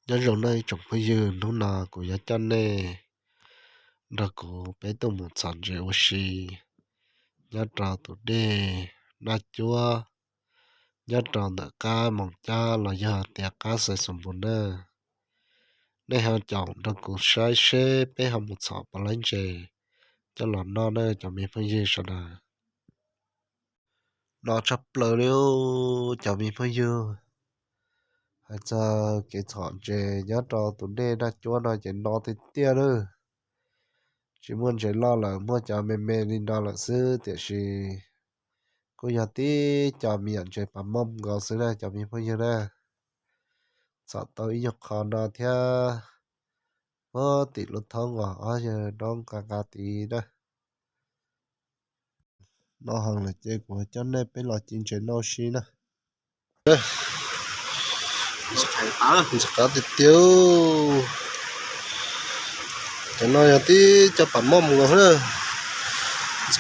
Nyob zoo nawb ib tsoom phooj ywg, hnub no kuv yuav coj nej nrog kuv peb tuaj mus txhom ntses ua si nyob rau tus dej Naj Cuab, nyob rau ntawm qab Moos Cab los yog tias qab Xais Xoos Npus na. Nej ho caum nrog kuv saib seb peb ho mus txhom puas laib ntses coj los noj na cov me phooj ywg sawv daws. No tshaj plaws li cov me phooj ywg, hais txog kev txhom ntses nyob rau tus dej Naj Cuab no ces no tiag tiag lawm. Tsis muaj ntses loj lawm, muaj cov me me li no lawm xwb, tiam sis kuj yog tib co me nyuam ntses pas moj nkaus xwb na cov me phooj ywg na. Txhom tau ib nyuag qho no thiab, puag tim lub thoob uas ob yawg dob nqa nqa tid na. No heev lawm ces kuv coj nej peb los ci ntses noj ua si na. Ntxim qab tiag tiag. Cov no yog tib co pas moj mus los na.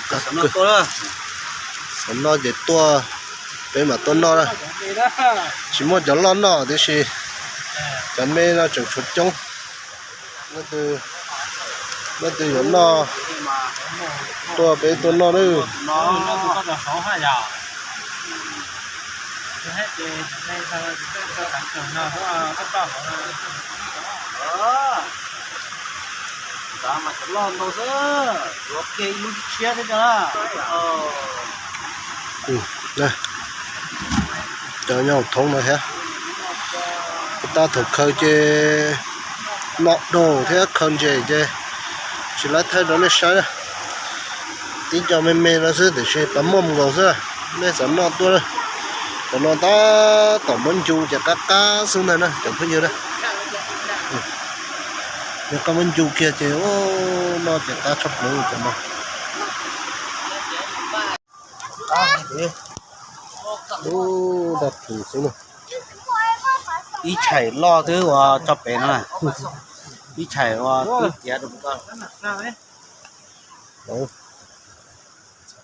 Xav noj ces tuaj, peb mam tuaj noj na. Tsis muaj cov loj noj tiam sis cov me no tseem tshuav coob. Leej twg yuav noj, tuaj peb tuaj noj nawb. Cov nyob hauv thoob no thiab. Tab thaum khaws ces noj doog thiab khaws ntses ces tsis laib thaij rau nej saib na. Tib co me me no xwb tiam sis pas moj nkaus xwb, nej xav noj tuaj na. Cov no tab tom muab ncu ces qab qab xwb ntag na cov phooj ywg na. Yog koj muab ncu kiag ces noj ces qab tshaj plaws cov no. Ub, dab phim xwb na. Ib tshais loj twb ua tso pem no, ib tshais ua twb tiav rau koj.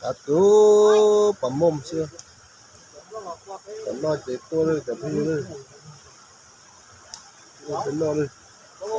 Qab tub pas moj xwb. Cov noj ces tuaj lawm cov phooj ywg. Tuaj peb noj na. Qab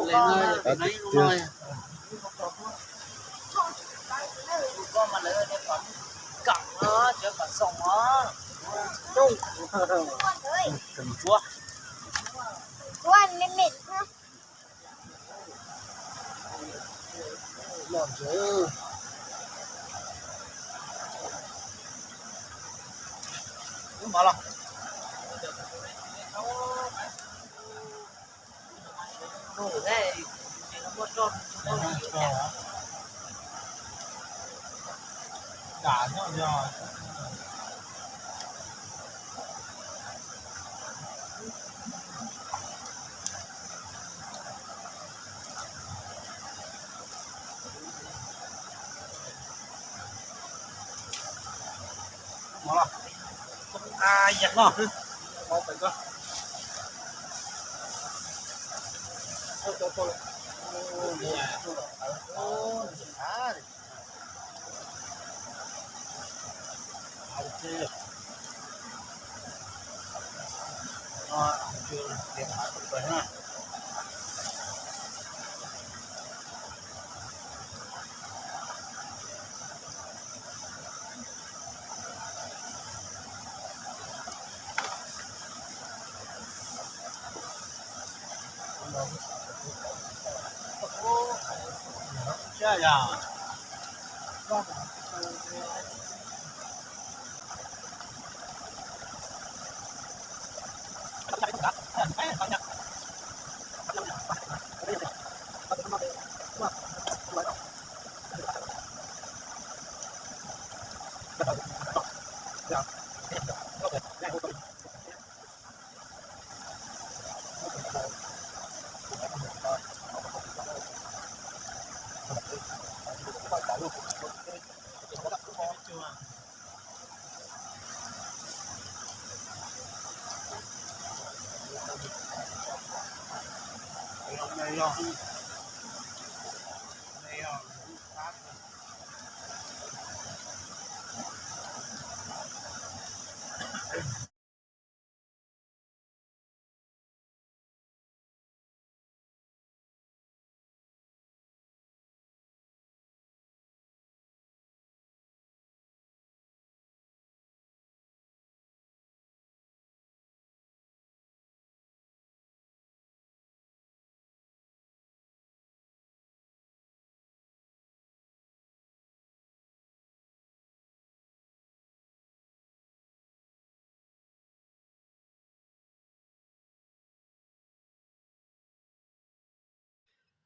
tiag tiag.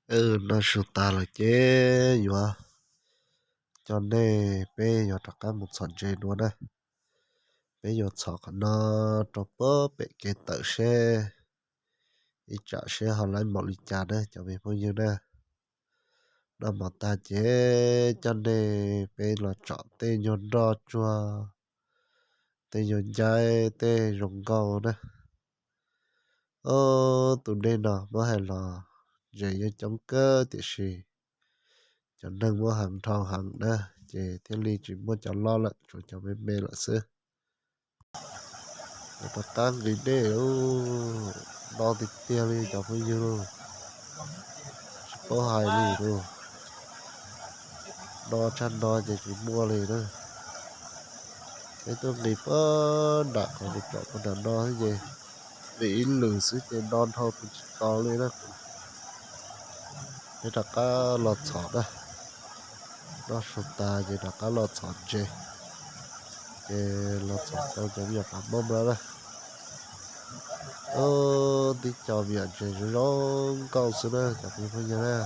Noj su tas lawm ces yuav coj nej peb yuav rov qab mus txhom ntses dua na. Peb yuav txhom qhov no rau puag pem kev tawm seb ib tsam seb ho laib npaum li cas na cov me phooj ywg na. Noj mov tag ces coj nej peb los tsom tej nyuag nroj tsuag, tej nyuag ncaib tej zoo nkauj na. Ob tug dej no muab hais los ntses yeej coob kawg tiam sis cov neeg muaj heev dhau heev na, ces thiaj li tsis muaj cov loj lawm, tshuav cov me me lawm xwb. Rov qab nqis dej, no tiag tiag li cov phooj ywg, tsis paub hais li lauj. No tshaj no ces tsis muaj li na. Peb tuaj nqis puag nram qhov kuv tsom puag nram no xwb ces nqis ib lwm xwb ces no dhau tus tsis tau li na. Peb rov qab los txhom na. Noj su tas ces rov qab los txhom ntses, ces los txhom tau cov me nyuam pam mom no na. Tib co me nyuam ntses zoo zoo nkauj xwb na cov phooj ywg na.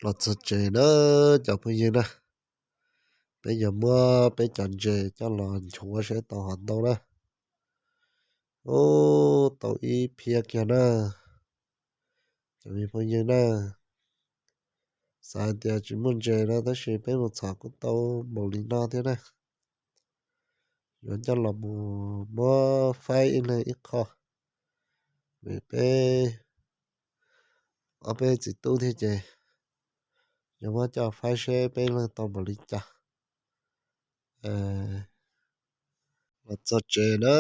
Los txog tsev na cov phooj ywg na, peb yuav muab peb cov ntses coj los nchuav seb tau hov ntau na. Ub, tau ib phiab kiag na cov me phooj ywg na. Xav hais tias tsis muaj ntses no tab sis peb mus txhom kuj tau npaum li no thiab na. Yuav coj los mus muab faib ib leeg ib qho, vim peb ob peb txiv tub thiab ces yuav muab coj faib seb peb leeg tau npaum li cas. Los txog tsev na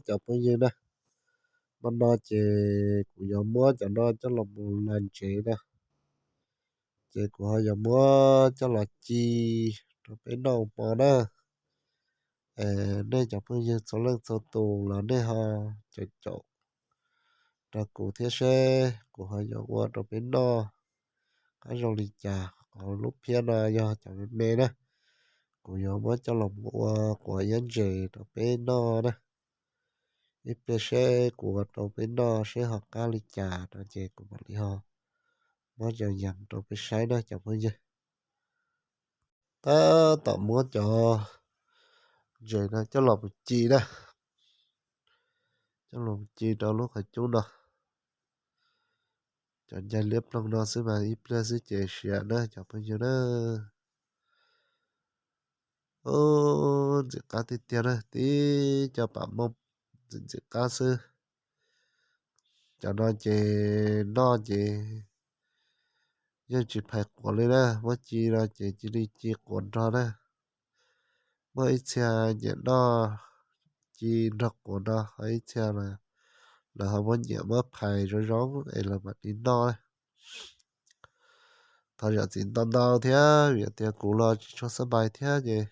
cov phooj ywg na, hmo no ces kuv yuav muab cov no coj los mus la ntsev na, ces kuv ho yuav muab coj los ci rau peb noj hmo na. Nej cov phooj ywg txhua leej txhua tus los nej ho caum caum rau kuv thiab seb kuv ho yuav ua rau peb noj qab zoo li cas. Qhov lub phiab no yog cov me me na, kuv yuav muab coj los mus ua quav iab ntses rau peb noj na. Ib pliag seb kuv ua rau peb noj seb ho qab li cas no ces kuv mam li ho muab cov yees rau peb saib na cov phooj ywg. Tab tom muab cov ntses no coj los mus ci na, coj los mus ci rau lub qhov cub no. Cov ncaig liab ploog no xwb mas ib pliag xwb ces siav na cov phooj ywg na. Ub, ntxim qab tiag tiag na, tib co pam mooj ntxim ntxim qab xwb. Cov no ces noj ces yeej tsis phais quav li na, muab ci no ces cia li ci quav nrog na. Muaj ib txhia nyiam noj ci nrog quav no, ho ib txhia lawv ho muab nyiam muab phais zoo zoo es lawv mam li noj. Thov zam txim ntau ntau thiab vim tias kuv los tsis tshua xab npais thiab ces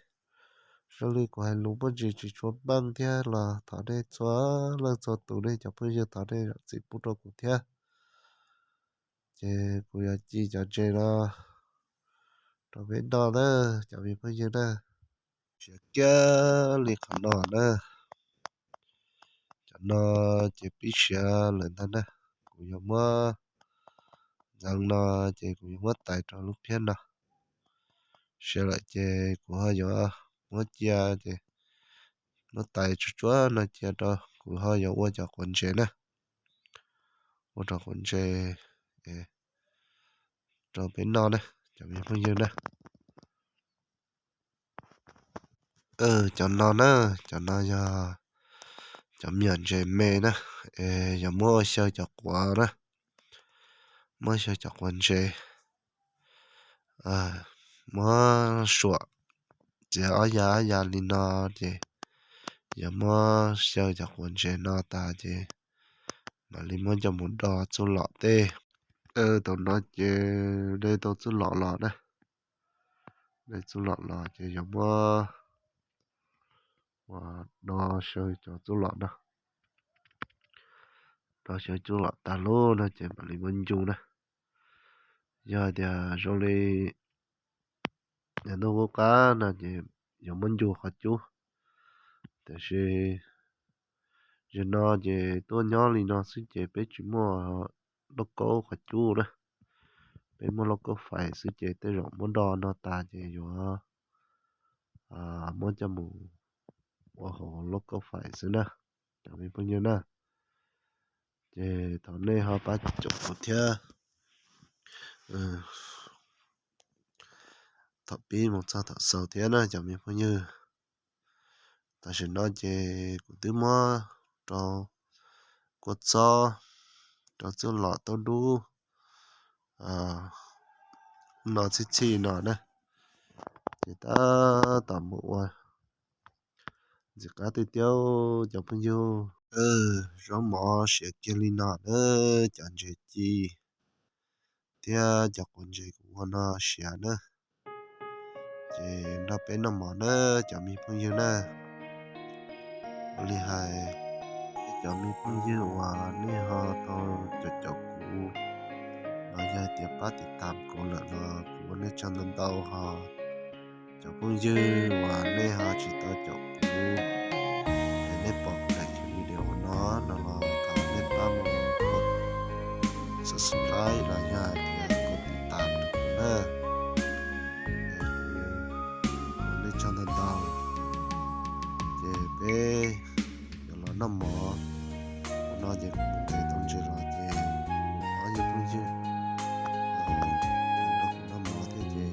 zoo li kuv hais lus muaj ntsis tsis tshua meej thiab los thov nej txhua leej txhua tus nej cov phooj ywg thov nej zam txim pub rau kuv thiab. Ces kuv yuav ci cov ntses no rau peb noj na cov me phooj ywg na. Siav kiag li qhov no na. Cov no ces pib siav lawm ntag na. Kuv yuav muab ntxeev no ces kuv yuav muab tais rau lub phiab no. Siav lawm ces kuv ho yuav muab cia ces muab tais tsuag tsuag no cia rau kuv ho yuav ua cov quav ntses na. Ua cov quav ntses rau peb noj na cov me phooj ywg na. Cov no na, cov no yog cov me nyuam ntses me na, es yog muab ua xyaw cov quav na, muab xyaw cov quav ntses, muab suam txiav ob ya ob ya li no, ces yog muab xyaw cov quav ntses no tas ces mam li muab coj mus do txuj lom tej. Thaum no ces de tau txuj lom los na, de txuj lom los ces yog muab ua do xyaw cov txuj lom no, do xyaw txuj lom tas lub no ces mam li muab ncu na. Yog tias zoo li ntuj qub qab no ces yog muab ncu qhov cub, tiam sis zaum no ces tuaj nyob li no xwb ces peb tsis muaj lauj kaub qhov cub na, peb muaj lauj kaub fais xwb ces tej zaum muab do no tas ces yuav muab coj mus ua hauv lauj kaub fais xwb na, cov me phooj ywg na. Ces thov nej ho pab caum kuv thiab, thaum pib mus txog thaum xaus thiab na cov me phooj ywg. Tam sim no ces kuv twb muab rau kua txob, rau txuj lom taub dub no txhij txhij no na, ces tab tom mus ua ntxim qab tiag tiag cov phooj ywg. Zaub mov siav kiag li no na, cov ntses ci thiab cov quav ntses kuv ua no siav na. Ces nrog peb noj mov na cov me phooj ywg na. Ua li hais, cov me phooj ywg uas nej ho tau caum caum kuv los yog tias pab tiv tam kuv lawm los kuv ua nej tsaug ntau ntau ho. Cov phooj ywg uas nej ho tsis tau caum kuv, es nej pom daim video no no los thov nej pab mus subscribe los yog hais tias koj tiv tam rau kuv na. Es kuv ua nej tsaug ntau ntau. Ces peb yuav los noj mov, ua no ces kuv mus nqes tau ntses los ces ob yog phooj ywg nrog kuv noj mov thiab ces tej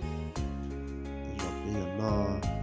zaum peb yuav noj